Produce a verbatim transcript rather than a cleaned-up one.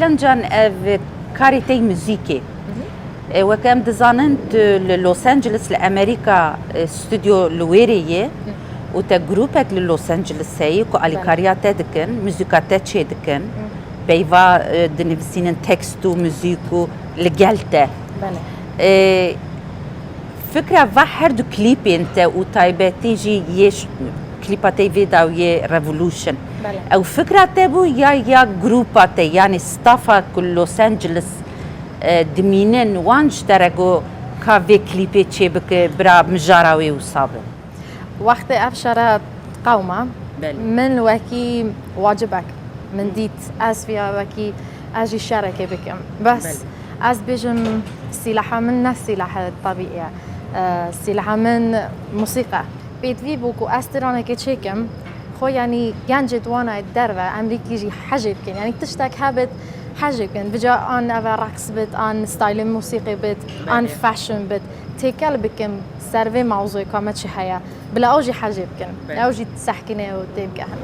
Can ev karê tey muzîkê. E, weke em dizanin, tu li Los Angeles, li Amerîka, e, stûdyo li wêrê yê û te grûpek li Los Angeles heyî ku alîkariya te dikin, muzîka te çê dikin, peyva, e, dinivîsînin tekst û muzîk û li gel te. Belê. E, fikra va her du klîpên te û taybetî jî yê ş-, klîpa te yê vê dawiyê Revolution. Belê. Ew fikra te bû ya, ya grûpa te, yanî stafa ku li Los Angeles, e, dimînin, wan ji te re got ka vê klîpê çêbike, bira mijara wê wisa be? Wextê ev şere qewma, Belê. Min wekî wacibek min dît, ez viya wekî ez jî şerekê bikim. Bes Belê. Ez bêjim sîlaha min ne sîlahe tebîî ye. E, sîlaha min musîqe. Pêdivî bû ku ez stranekê çêkim, xwe, yanî gencê di wana derve, Amerîkî jî hejê bikin. Yanî tiştek hebit, hejê bikin. Bica an eve raqs bit, an staylê musîqê bit, an Belê. Fashion bit. Têkel bikim ser vê mewzûyê ka me çi heye. Bila ew jî hejê bikin. Belê. Ew jî sehkine û tê bike hin.